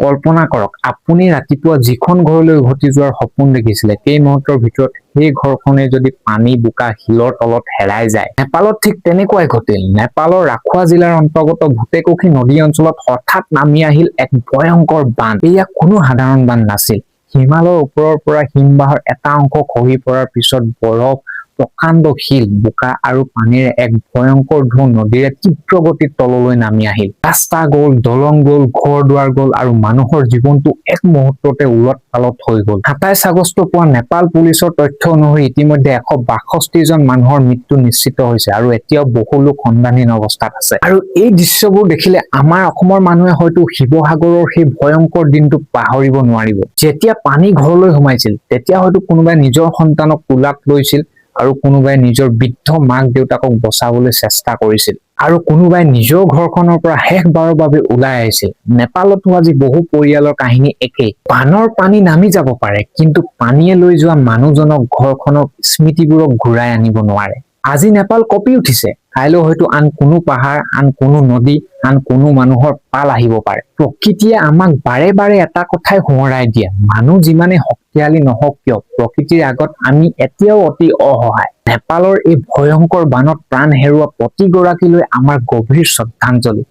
কল্পনা কৰক, আপুনি ৰাতিপুৱা যিখন ঘৰলৈ উভতি যোৱাৰ সপোন দেখিছিলে, কেই মুহূৰ্তৰ ভিতৰত সেই ঘৰখনে যদি পানী, বোকা, শিলৰ তলত হেৰাই যায়। নেপালত ঠিক তেনেকুৱাই ঘটিল। নেপালৰ ৰাখুৱা জিলাৰ অন্তৰ্গত ভোটেকোশী নদী অঞ্চলত হঠাৎ নামি আহিল এক ভয়ংকৰ বান। এয়া কোনো সাধাৰণ বান নাছিল। হিমালয়ৰ ওপৰৰ পৰা হিমবাহৰ এটা অংশ খহি পৰাৰ পিছত বৰফ, প্ৰকাণ্ড শিল, বোকা আৰু পানীৰে এক ভয়ংকৰ ঢৌ নদীৰে তীব্ৰ গতিত তললৈ নামি আহিল। ৰাস্তা গ'ল, দলং গ'ল, ঘৰ দুৱাৰ গ'ল আৰু মানুহৰ জীৱনটো এক মুহূৰ্ততে ওলট পালট হৈ গ'ল। 27 আগষ্ট পুৱা নেপাল পুলিচৰ তথ্য অনুসৰি ইতিমধ্যে 162 জন মানুহৰ মৃত্যু নিশ্চিত হৈছে আৰু এতিয়াও বহু লোক সন্ধানহীন অৱস্থাত আছে। আৰু এই দৃশ্যবোৰ দেখিলে আমাৰ অসমৰ মানুহে হয়তো শিৱসাগৰৰ সেই ভয়ংকৰ দিনটো পাহৰিব নোৱাৰিব। যেতিয়া পানী ঘৰলৈ সোমাইছিল, তেতিয়া হয়তো কোনোবাই নিজৰ সন্তানক কোলাত লৈছিল আৰু কোনোবাই নিজৰ বৃদ্ধ মাক দেউতাকক বচাবলৈ চেষ্টা কৰিছিল আৰু কোনোবাই নিজৰ ঘৰখনৰ পৰা শেষবাৰৰ বাবে ওলাই আহিছিল। নেপালতো আজি বহু পৰিয়ালৰ কাহিনী একেই। বানৰ পানী নামি যাব পাৰে, কিন্তু পানীয়ে লৈ যোৱা মানুহজনক, ঘৰখনক, স্মৃতিবোৰক ঘূৰাই আনিব নোৱাৰে। আজি নেপাল কঁপি উঠিছে। কাইলৈ হয়তো আন কোনো পাহাৰ, আন কোনো নদী, আন কোনো মানুহৰ পাল আহিব পাৰে। প্ৰকৃতিয়ে আমাক বাৰে বাৰে এটা কথাই সোঁৱৰাই দিয়ে, মানুহ যিমানেই শক্তিশালী নহওক কিয়, প্ৰকৃতিৰ আগত আমি এতিয়াও অতি অসহায়। নেপালৰ এই ভয়ংকৰ বানত প্ৰাণ হেৰুওৱা প্ৰতিগৰাকীলৈ আমাৰ গভীৰ শ্ৰদ্ধাঞ্জলি।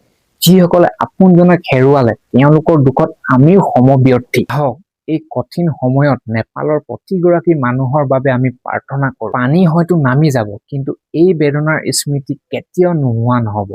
যিসকলে আপোনজনক হেৰুৱালে, তেওঁলোকৰ দুখত আমিও সমব্যৰ্থী। আহক, এই কঠিন সময়ত নেপালৰ প্ৰতিগৰাকী মানুহৰ বাবে আমি প্ৰাৰ্থনা কৰোঁ। পানী হয়তো নামি যাব, কিন্তু এই বেদনাৰ স্মৃতি কেতিয়াও নোহোৱা নহব।